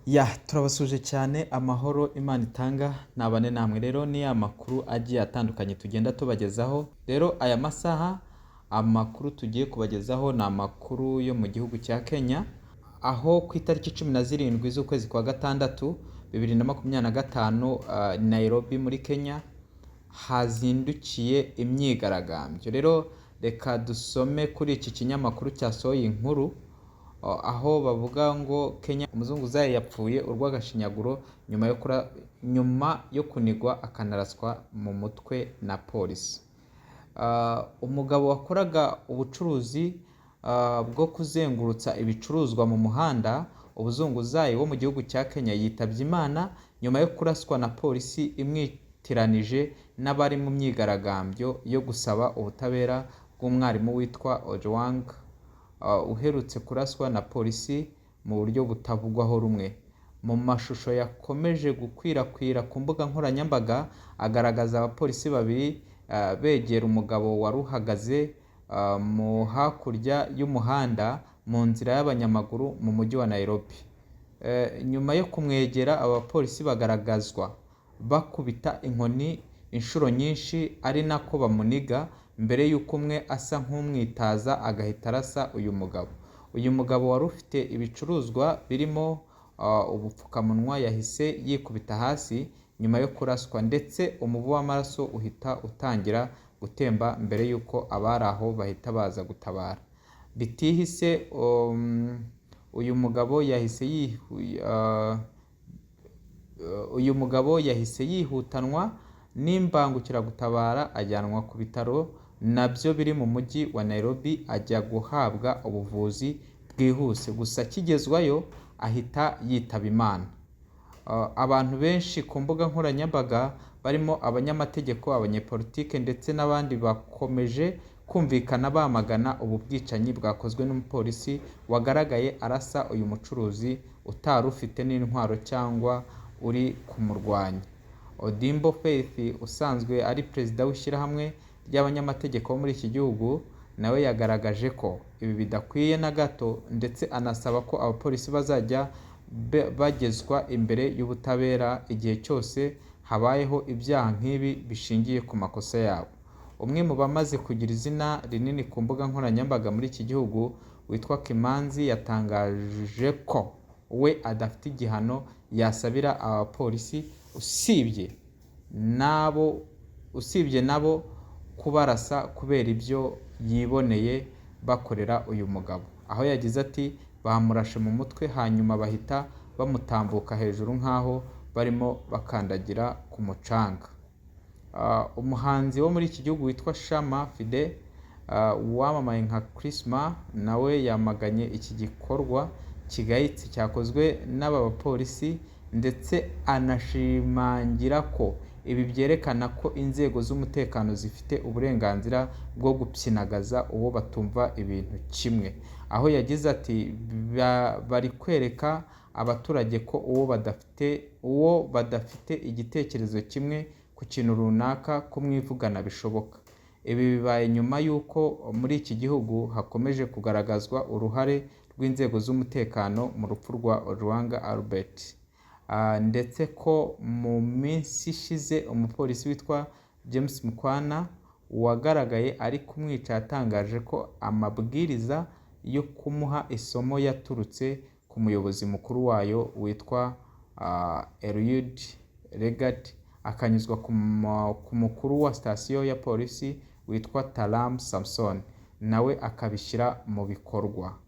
Ya, turabasuje cyane. Amahoro Imana itanga nabane namwe. Rero ni ya makuru agiye atandukanye tugenda tubagezaho. Rero aya masaha amakuru tugiye kubagezaho ni amakuru yo mu gihugu cya Kenya, aho ku itariki 17 z'ukwezi kwa gatandatu 2025, Nairobi muri Kenya hazindukiye imyigaragambyo. Rero reka dusome kuri iki kinyamakuru cyasohoye inkuru, aho bavuga ngo Kenya, umuzunguzayi yapfuye urw'agashinyaguro nyuma yo kunigwa akanaraswa mu mutwe na polisi. Umugabo wakoraga ubucuruzi bwo kuzengurutsa ibicuruzwa mu muhanda, ubuzunguzayi, wo mu gihugu cya Kenya yitabye Imana nyuma yo kuraswa na polisi imwitiranije n'abari mu myigaragambyo yo gusaba ubutabera bw'umwarimu witwa Ojwang, uherutse kuraswa na polisi mu buryo butavugwaho rumwe. Mu mashusho yakomeje gukwirakwira ku mbuga nkoranyambaga agaragaza abapolisi babiri begera umugabo wari uhagaze mu hakurya y'umuhanda mu nzira y'abanyamaguru mu mujyi wa Nairobi. Nyuma yo kumwegera, aba bapolisi bagaragazwa bakubita inkoni inshuro nyinshi ari nako bamuniga, mbere y'uko umwe asa nk'umwitaza agahita arasa uyu mugabo. Uyu mugabo wari ufite ibicuruzwa birimo ubupfukamunwa yahise yikubita hasi nyuma yo kuraswa, ndetse umuvu w'amaraso uhita utangira gutemba mbere y'uko abari aho bahita baza gutabara. Bitihise uyu mugabo yahise yihutanwa n'imbangukiragutabara ajyanwa ku bitaro nabyo biri mu mujyi wa Nairobi, ajya guhabwa ubuvuzi bwihuse. Gusa akigezwayo ahita yitaba Imana. Abantu benshi ku mbuga nkoranyambaga barimo abanyamategeko, abanyepolitike ndetse n'abandi bakomeje kumvikana bamagana ubu bwicanyi bwakozwe n'umupolisi wagaragaye arasa uyu mucuruzi utari ufite n'intwaro cyangwa uri kumurwanya. Odimbo Faith, usanzwe ari perezida w'ishyirahamwe ry'abanyamategeko bo muri iki gihugu, nawe yagaragaje ko ibi bidakwiye na gato, ndetse anasaba ko abapolisi bazajya bagezwa imbere y'ubutabera igihe cyose habayeho ibyaha nk'ibi bishingiye ku makosa yabo. Umwe mu bamaze kugira izina rinini ku mbuga nkoranyambaga muri iki gihugu witwa Kimanzi yatangaje ko we adafite igihano yasabira aba bapolisi usibye nabo kubarasa kubera ibyo yiboneye bakorera uyu mugabo, aho yagize ati: "Bamurashe mu mutwe hanyuma bahita bamutambuka hejuru nk'aho barimo bakandagira ku mucanga." Umuhanzi wo muri iki gihugu witwa Shama Fide, wamamaye nka Chrisma, nawe yamaganye iki gikorwa kigayitse cyakozwe n'aba bapolisi, ndetse anashimangira ko ibi byerekana ko inzego z'umutekano zifite uburenganzira bwo gupyinagaza uwo batumva ibintu kimwe, aho yagize ati: "Bari kwereka abaturage ko uwo badafite igitekerezo kimwe ku kintu runaka kumwivugana bishoboka." Ibi bibaye nyuma y'uko muri iki gihugu hakomeje kugaragazwa uruhare rw'inzego z'umutekano mu rupfu rwa Ojwang Albert, ndetse ko mu minsi ishize umupolisi witwa James Mukwana wagaragaye ari kumwica yatangaje ko amabwiriza yo kumuha isomo yaturutse ku muyobozi mukuru wayo witwa Eliud Lagat, akanyuzwa ku mukuru wa sitasiyo ya polisi witwa Talam Samson, nawe akabishyira mu bikorwa.